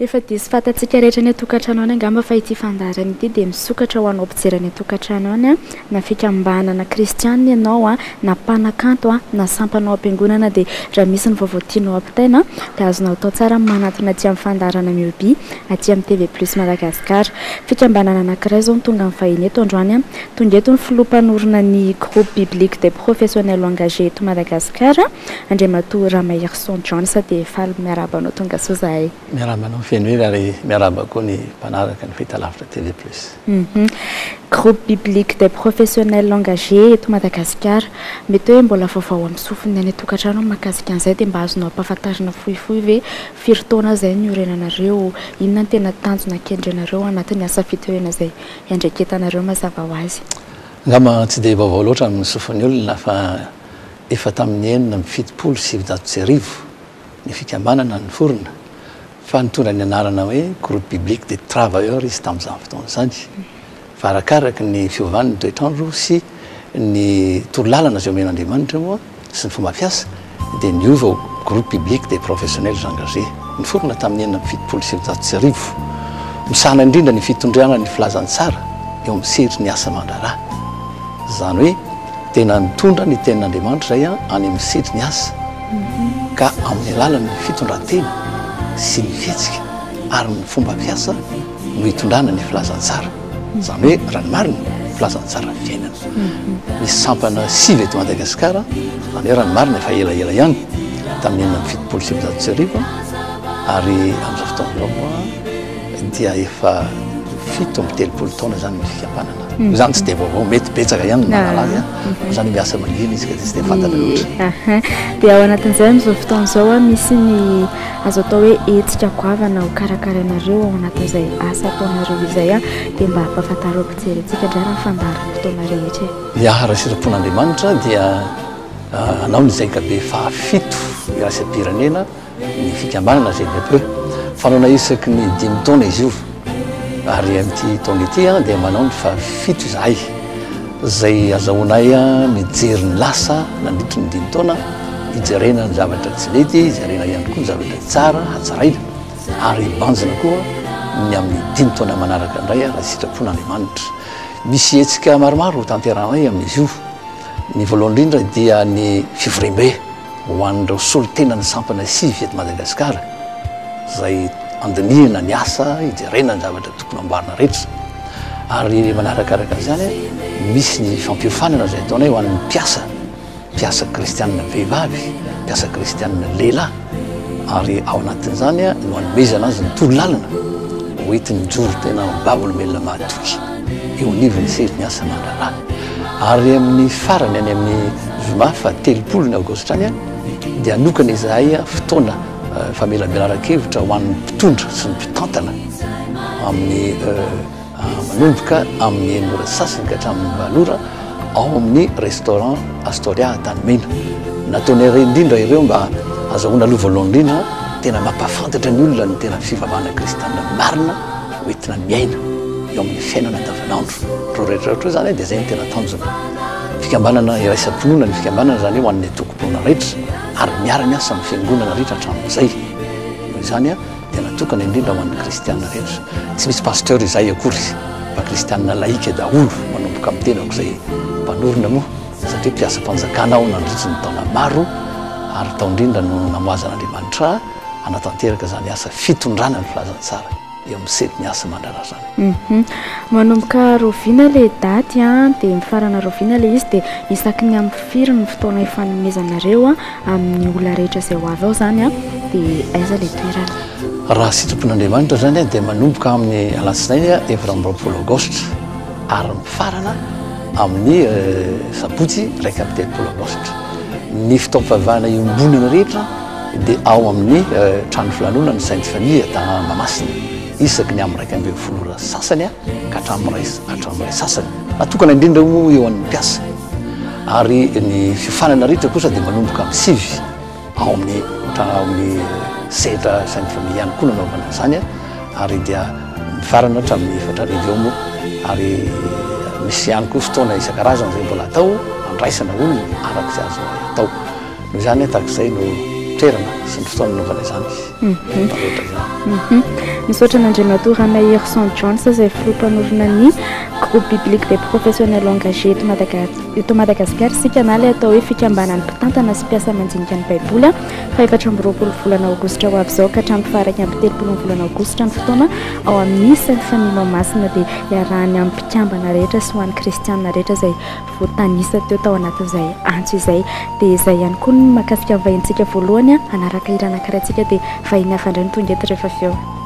Efa diso fantatsika rehetra any an-tokantrano any angamba fa ity fandaharana ity dia misokatra ho anao mpijery any an-tokantrano any, na fikambanana kristianina ianao, na mpanakanto, na sampana ao am-piangonana dia raha misy ny vaovao tianao ampitaina dia azonao atao tsara ny manantona aty amin'ny fandaharana Mihoby aty amin'ny TV Plus Madagascar. Fikambanana anankiray izao no tonga mivahiny eto androany. Tonga eto ny filoha mpanorina ny Groupe Biblique des Professionnels Engagés eto Madagasikara. Andriamatoa Ramaherison Jones dia faly miarahaba anao tonga soa zahay. Miarahaba anao Fenohery ary miarahaba koa ny mpanaraka ny fahitalavitra TV Plus. Groupe Biblique des Professionnels Engagés eto Madagasikara. Mety hoe mbola vaovao amin'ny sofin'ny any an-tokantrano ny mahakasika an'izay dia mba azonao ampahafantarina fohifohy ve firy taona izay niorenanareo, inona no tena tanjona kendrenareo anatin'ny asa fitoriana izay iandraiketanareo mazava ho azy. Angamba tsy dia vaovao loatra amin'ny sofin'ny olona fa Efa tamin'ny 1976 ny fikambanana niforona fa nitondra ny anarana hoe Groupe Biblique des Travailleurs izy tamin'izany fotoana izany. Fa arakaraky ny fiovan'ny toetr'andro sy ny torolalana izay omen'Andriamanitra moa sy ny fomba fiasa dia niova ho Groupe Biblique des Professionnels Engagés. Niforona tamin'ny 1976. Misahana indrindra ny fitondrana ny filazantsara eo amin'ny sehatry ny asa aman-draharaha. Izany hoe Tena nitondra ny tenin'Andriamanitra izay any amin'ny sehatry ny asa, ka amin'ny alalan'ny fitondran-tena sy ny fihetsika ary ny fomba fiasa no hitondrana ny filazantsara. Izany hoe, raha ny marina, filazantsara fiainana. Misy sampana sivy eto Madagasikara, izany hoe raha ny marina efa elaela ihany, tamin'ny 1976, ary amin'izao fotoana izao moa dia efa 37 taona izany ny fikambanana. Io zany tsy dia vaovao, mety betsaka ihany ny mahalala azy an, fa zany miasa mangina izy ka dia tsy dia fantatra loatra. Dia ao anatin'izay amin'izao fotoana izao an, misy ny azo atao hoe hetsika goavana ho karakarainareo ao anatin'izay asa ataonareo izay an, dia mba ampahafantaro mpijery antsika indray raha ny fandaharam-potoana rehetra e. Ny ahy raha sitrapon'Andriamanitra dia hanao ny zaikabe fahafito iraisam-pirenena ny fikambanana GDPE. Fanaona isaky ny dimy taona izy io ary amin'ity taona ity dia manao ny fahafito izahay izay azahoanay mijery ny lasa nandritry ny dimy taona, hijerena ny zavatra tsy mety, hijerena ihany koa ny zavatra tsara hatsaraina ary hibanjina koa ny amin'ny dimy taona manaraka indray raha sitrapon'Andriamanitra. Misy hetsika maromaro hotanterahanay amin'izy io. Ny voalohany indrindra dia ny fivoriambe. Ho an'ireo solontenan'ny sampana sivy eto Madagasikara izay andinihina ny asa, hijerena ny zavatra tokony hamboarina rehetra. Ary manarakaraka an'izany, misy ny fampiofanana izay ataonay ho an'ny mpiasa, mpiasa kristianina vehivavy, mpiasa kristianina lehilahy, ary ao anatin'izany no anomezana azy ny torolalana hoentiny mijoro tena vavolombelona mahatoky eo anivon'ny sehatry ny asa aman-draharaha. Ary amin'ny farany any amin'ny zoma faha 30 ny aogositra any dia hanokana izahay fotoana famelabelaran-kevitra ho an'ny mpitondra sy ny mpitantana amin'ny manomboka amin'ny enina ora sasany ka hatramin'ny valo ora ao amin'ny restaurant Astoria Antanimena. Nataonay ireo indrindra ireo mba azahoana aloha voalohany indrindra tena mampahafantatra ny olona ny tena fivavahana kristianina marina hoentina miaina eo amin'ny fiainana andavanandro. Ireo rehetra rehetra ireo izany dia izay no tena tanjona. Fikambanana iraisam-pinoana ny fikambanana izany hoe ho an'ny antokom-pinoana rehetra ary miara-miasa amin'ny fiangonana rehetra hatramin'izay. Noho izany dia natokana indrindra ho an'ny kristiana rehetra. Tsy misy pasteur izahay akory fa kristiana laïque daholo manomboka amin'ny tenako izay mpanorina moa satria mpiasam-panjakana aho nandritry ny taona maro ary tao indrindra no namoazan'Andriamanitra ahy hanatanteraka izany asa fitondrana ny filazantsara eo amin'ny sehatry ny asa aman-draharaha izany. Manomboka rahoviana ilay daty an, dia mifarana rahoviana ilay izy, dia isaky ny amin'ny firy ny fotoana ifanomezanareo amin'ny olona rehetra izay ho avy ao izany an, dia aiza ilay toerana? Raha sitrapon'Andriamanitra izany dia manomboka amin'ny alatsinainy 24 aogositra ary mifarana amin'ny sabotsy 31 aogositra. Ny fotoam-pivavahana iombonana rehetra dia ao amin'ny trano filanonana Sainte Famille Mahamasina isaky ny amin'ny 11 ora sasany ka hatramin'ny iray hatramin'ny iray sasany. Natokana indrindra moa eo an'ny mpiasa. Ary ny fiofanana rehetra kosa dia manomboka amin'ny sivy ao amin'ny ao amin'ny sehatra Sainte Famille ihany koa nanaovana an'izany ary dia mifarana hatramin'ny 4 eo moa ary misy ihany koa fotoana isan-karazany izay mbola atao andraisana olona araka izay azo atao. Noho izany, tahaka izay no toerana sy ny fotoana nanaovana izany rehetra izany. Misaotra an'Andriamatoa Ramaherison Jones izay filoha mpanorina ny Groupe Biblique des Professionnels Engagés eto Madaga eto Madagasikara isika na ilay atao hoe fikambanan'ny mpitantana sy mpiasa mandinika ny Baiboly fa 24 volana aogositra ho avy izao ka hatramin'ny faha 31 ny volana aogositra ny fotoana ao amin'ny Sainte Famille Mahamasina dia iarahany amin'ny mpikambana rehetra sy ho an'ny kristianina rehetra izay voatanisa teo tao anatin'izay antso izay. Dia izay ihany koa ny mahakasika ny vahinintsika voalohany hanaraka hira anankiray antsika dia vahiny hafa indray no tonga eto rehefa avy eo.